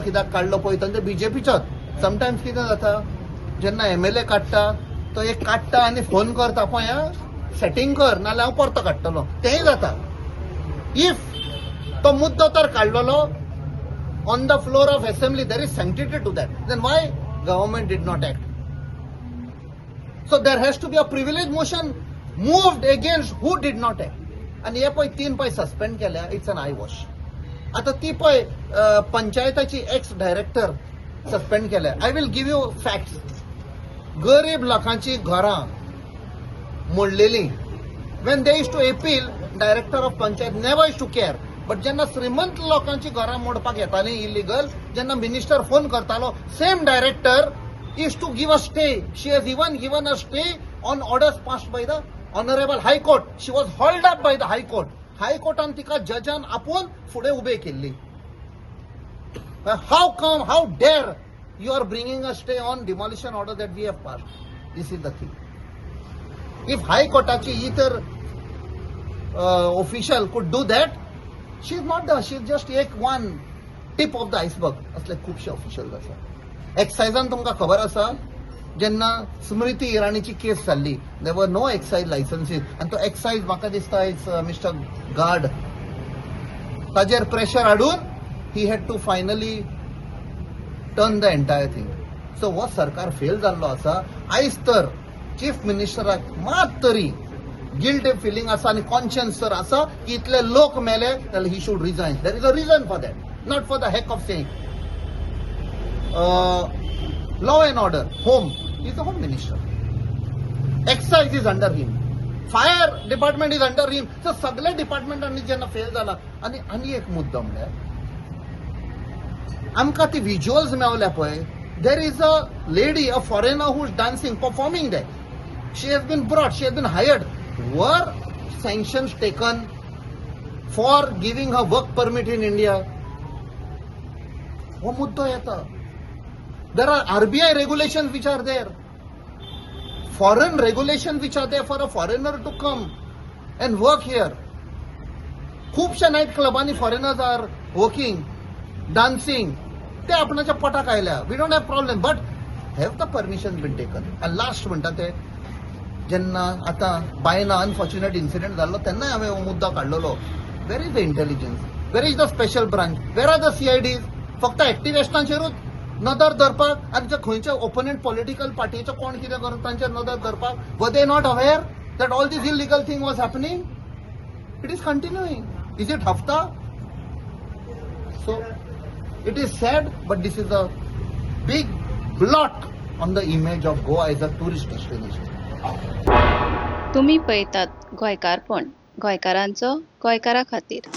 कित्याक काडलो पळय तांचे बीजेपीचोच. समटायम्स कितें जाता, जेन्ना एमएलए काडटा तो एक काडटा आनी फोन करता, पळय आं, सेटींग कर, नाल्यार हांव परतो काडटलो. तेंय जाता. If तो मुद्दो तर काडलेलो on the floor of assembly, there is sanctity to that, then why government did not act? So there has to be a privilege motion moved against who did not act. आनी हे पळय तीन पळय suspend केल्या, it's an eye wash. आतां ती पळय पंचायताची ex director suspend केल्या. I will give you facts. गरीब लोकांची घरां मोडलेली, when they used to appeal, director of panchayat never used to care, but जेन्ना श्रीमंत लोकांची घरां मोडपाक येताली इलिगल, जेन्ना मिनिस्टर फोन करतालो, same director used to give a stay. She has even given a stay on orders passed by the Honorable High Court. She was hauled up by the High Court. High कोर्टान तिका Jazan आपोवन फुडें उबे केल्ली. How come, how dare you are bringing a stay on demolition order that we have passed? This is the thing. If High कोर्टाची ही तर official could do that, she is not the, she is just एक one tip of the iceberg. असले खुबशे official आसा. एक्सायजान तुमकां खबर आसा, जेन्ना स्मृती इराणीची केस जाल्ली, there were no excise licenses आनी तो एक्सायज म्हाका दिसता it's mister guard, ताजेर प्रेशर हाडून he had to finally turn the entire thing. So हो सरकार फेल जाल्लो आसा. आयज तर चीफ मिनिस्टराक मात तरी गिल्ट फिलिंग आसा आनी कॉन्शियन्स तर आसा की इतले लोक मेले जाल्यार he should resign. There is a reason for that, not for the heck of saying. Law and order, home is the home minister, excise is under him, fire department is under him. So सगळे डिपार्टमेंटांनी जेन्ना fail जाला. आनी आनी एक मुद्दो म्हळ्यार आमकां ती विज्युअल्स मेवल्या पळय, there is a lady, a foreigner, who is dancing, performing that. She has been brought, she has been hired. Were sanctions taken for giving her work permit in India? हो मुद्दो येता. There are RBI regulations which are there, foreign regulations which are there for a foreigner to come and work here. खुबशा night क्लबांनी foreigners are working, dancing. ते आपणाच्या पोटाक आयल्या, we don't have problem, but have the permission been taken? आनी last म्हणटा ते, जेन्ना आतां बायना अनफॉर्च्युनेट इन्सिडेंट जाल्लो, तेन्नाय हांवें हो मुद्दो काडलेलो. Where is the intelligence? Where is the special branch? Where are the CIDs? फक्त एक्टिविस्टांचेरूच नदर धरपाक आनी जे खंयच्या ओपोनंट पॉलिटिकल पार्टीचो कोण कितें करता तांचेर नदर धरपाक? Were they not aware that all this illegal thing was happening? It is continuing. Is it हफ्ता? So it is sad, but this is a big blot on the image of Goa as a tourist destination. तुम्ही पळयतात गोंयकारपण, गोंयकारांचो गोंयकारा खातीर.